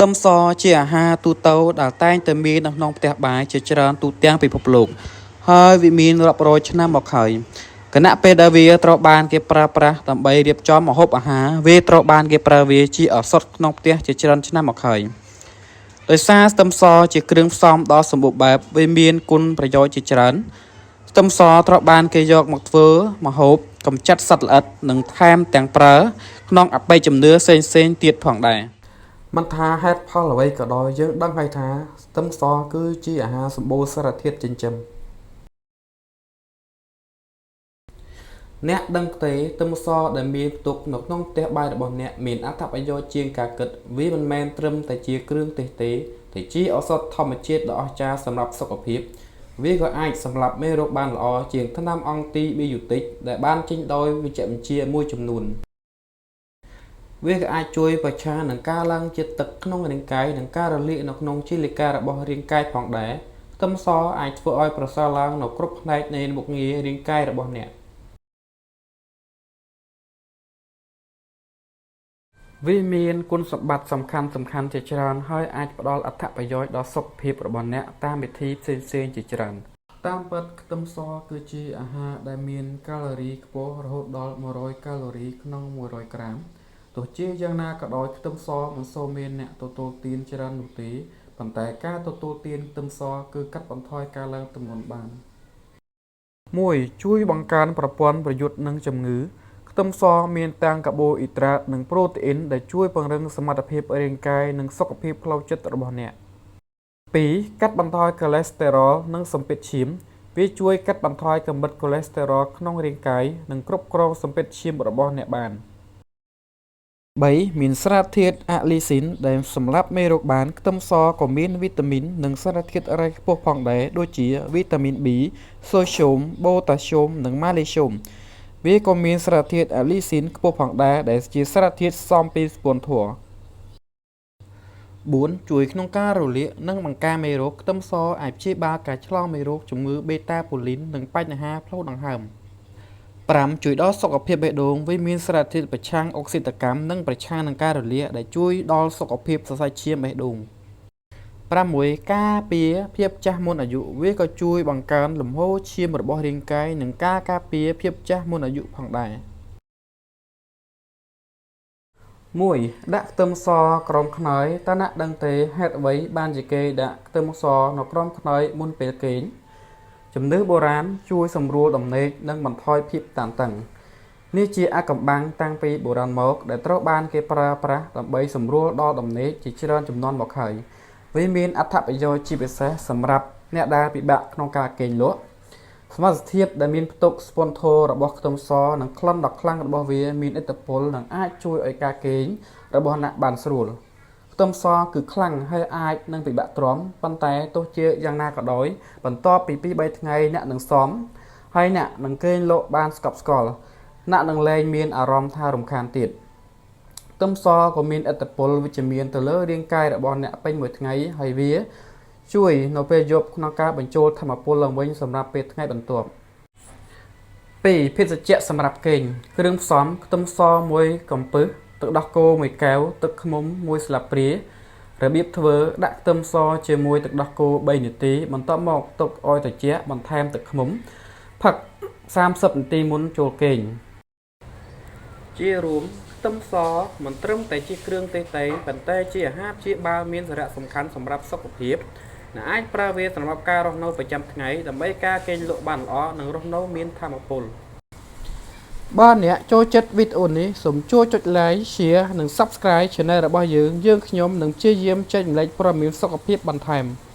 ខ្ទឹមសជាអាហារទូទៅដែលតែងតែមាននៅក្នុងផ្ទះបាយជាច្រើនទូទាំងពិភពលោកហើយវាមានរាប់រយឆ្នាំមកហើយខណៈពេលដែលវាត្រូវបានគេប្រើប្រាស់ដើម្បីរៀបចំម្ហូបអាហារវាត្រូវបានគេប្រើវាជាឱសថក្នុងផ្ទះជាច្រើនឆ្នាំមកហើយដោយសារខ្ទឹមសជាគ្រឿងផ្សំដ៏សម្បូរបែបវាមានគុណប្រយោជន៍ជាច្រើនខ្ទឹមសត្រូវបានគេយកមកធ្វើម្ហូបកម្ចាត់សត្វល្អិតនិងថែមទាំងប្រើក្នុងអបិយជំនឿផ្សេងៗទៀតផងដែរ មិនថាហេតុផលអ្វីក៏ដោយយើងដឹងហើយថាខ្ទឹមសគឺជាអាហារសម្បូរសារធាតុចិញ្ចឹមអ្នកដឹងទេខ្ទឹមសដែលមានផ្ទុកនៅក្នុងផ្ទះបាយរបស់អ្នកមានអត្ថប្រយោជន៍ជាងការគិតវាមិនមែនត្រឹមតែជាគ្រឿងទេសទេតែជាឱសថធម្មជាតិដ៏អស្ចារ្យសម្រាប់សុខភាពវាក៏អាចសម្លាប់មេរោគបានល្អជាងថ្នាំអង់ទីប៊ីយោទិកដែលបានចេញដោយវេជ្ជវិទ្យាមួយចំនួន វាក៏អាចជួយប្រឆាំងនឹងការឡើងជាតិទឹកក្នុងរាងកាយនិងការរលាកនៅក្នុងជាលិការបស់រាងកាយផងដែរខ្ទឹមសអាចធ្វើឲ្យប្រសើរឡើងនៅគ្រប់ផ្នែកនៃមុខងាររាងកាយរបស់អ្នកវាមានគុណសម្បត្តិសំខាន់ៗជាច្រើនហើយអាចផ្ដល់អត្ថប្រយោជន៍ដល់សុខភាពរបស់អ្នកតាមវិធីផ្សេងៗជាច្រើនតាមពិតខ្ទឹមសគឺជាអាហារដែលមានកាឡូរីខ្ពស់រហូតដល់100កាឡូរីក្នុង100ក្រាមទោះជាយ៉ាងណាក៏ដោយខ្ទឹមសមិនសូវមានអ្នកទទួលទានច្រើននោះទេប៉ុន្តែការទទួលទានខ្ទឹមសគឺកាត់បន្ថយការឡើងទម្ងន់បាន 1ជួយបង្កើនប្រព័ន្ធប្រយុទ្ធនឹងជំងឺខ្ទឹមសមានទាំងកាបូអ៊ីដ្រាតនិងប្រូតេអ៊ីនដែលជួយពង្រឹងសមត្ថភាពរាងកាយនិងសុខភាពផ្លូវចិត្តរបស់អ្នក 2កាត់បន្ថយកូលេស្តេរ៉ុលនិងសម្ពាធឈាមវាជួយកាត់បន្ថយកម្រិតកូលេស្តេរ៉ុលក្នុងរាងកាយនិងគ្រប់គ្រងសម្ពាធឈាមរបស់អ្នកបាន 3មានសារធាតុអាលីស៊ីនដែលសម្លាប់មេរោគបានខ្ទឹមសក៏មានវីតាមីននិងសារធាតុរ៉ែខ្ពស់ផងដែរដូចជាវីតាមីន B សូស្យូមបូតាស្យូមនិងម៉ាឡេស្យូមវាក៏មានសារធាតុអាលីស៊ីនខ្ពស់ផងដែរដែលជាសារធាតុផ្សំពីស្ពាន់ធម៌ 4ជួយក្នុងការរលាកនិងបង្ការមេរោគខ្ទឹមសអាចព្យាបាលការឆ្លងមេរោគជំងឺបេតាពូលីននិងបញ្ហាផ្លូវដង្ហើម 5ជួយដល់សុខភាពបេះដូងវាមានសារធាតុប្រឆាំងអុកស៊ីតកម្មនិងប្រឆាំងនឹងការរលាកដែលជួយដល់សុខភាពសរសៃឈាមបេះដូង 6ការពារភាពចាស់មុនអាយុវាក៏ជួយបង្កើនលំហូរឈាមរបស់រាងកាយនិងការការពារភាពចាស់មុនអាយុផងដែរ 1ដាក់ខ្ទឹមសក្រោមខ្នើយតើអ្នកដឹងទេហេតុអ្វីបានជាគេដាក់ខ្ទឹមសនៅក្រោមខ្នើយមុនពេលគេងជំនឿបុរាណជួយសម្រួលដំណេកនិងបន្ថយភាពតានតឹងនេះជាអាថ៌កំបាំងតាំងពីបុរាណមកដែលត្រូវបានគេប្រើប្រាស់ដើម្បីសម្រួលដល់ដំណេកជាច្រើនជំនាន់មកហើយវាមានអត្ថប្រយោជន៍ជាពិសេសសម្រាប់អ្នកដែលពិបាកក្នុងការគេងលក់សមាសធាតុដែលមានផ្ទុកស្ពន់ធររបស់ខ្ទឹមសនិងក្លិនដ៏ខ្លាំងរបស់វាមានឥទ្ធិពលនិងអាចជួយឲ្យការគេងរបស់អ្នកបានស្រួលខ្ទឹមសគឺខ្លាំងហើយអាចនឹងពិបាកទ្រាំប៉ុន្តែទោះជាយ៉ាងណាក៏ដោយបន្ទាប់ពី2-3ថ្ងៃអ្នកនឹងស៊ាំហើយអ្នកនឹងគេងលក់បានស្កប់ស្កល់អ្នកនឹងលែងមានអារម្មណ៍ថារំខានទៀតខ្ទឹមសក៏មានឥទ្ធិពលវិជ្ជមានទៅលើរាងកាយរបស់អ្នកពេញមួយថ្ងៃហើយវាជួយនៅពេលយប់ក្នុងការបញ្ចូលថាមពលឡើងវិញសម្រាប់ពេលថ្ងៃបន្ទាប់ 2ភេសជ្ជៈសម្រាប់គេងគ្រឿងផ្សំខ្ទឹមស1កំពឹសទឹកដោះគោ1កែវទឹកឃ្មុំ1ស្លាបព្រារបៀបធ្វើដាក់ខ្ទឹមសជាមួយទឹកដោះគោ3នាទីបន្ទាប់មកទុកឲ្យត្រជាក់បន្ថែមទឹកឃ្មុំផឹក30នាទីមុនចូលគេងជារួមខ្ទឹមសមិនត្រឹមតែជាគ្រឿងទេសទេប៉ុន្តែជាអាហារព្យាបាលមានសារៈសំខាន់សម្រាប់សុខភាពអ្នកអាចប្រើវាសម្រាប់ការរស់នៅប្រចាំថ្ងៃដើម្បីការគេងលក់បានល្អនិងរស់នៅមានថាមពលបើអ្នកចូលចិត្តវីដេអូនេះសូមជួយចុច Like Share និង Subscribe Channel របស់យើងយើងខ្ញុំនឹងព្យាយាមចែករំលែកព័ត៌មានសុខភាពបន្ថែម។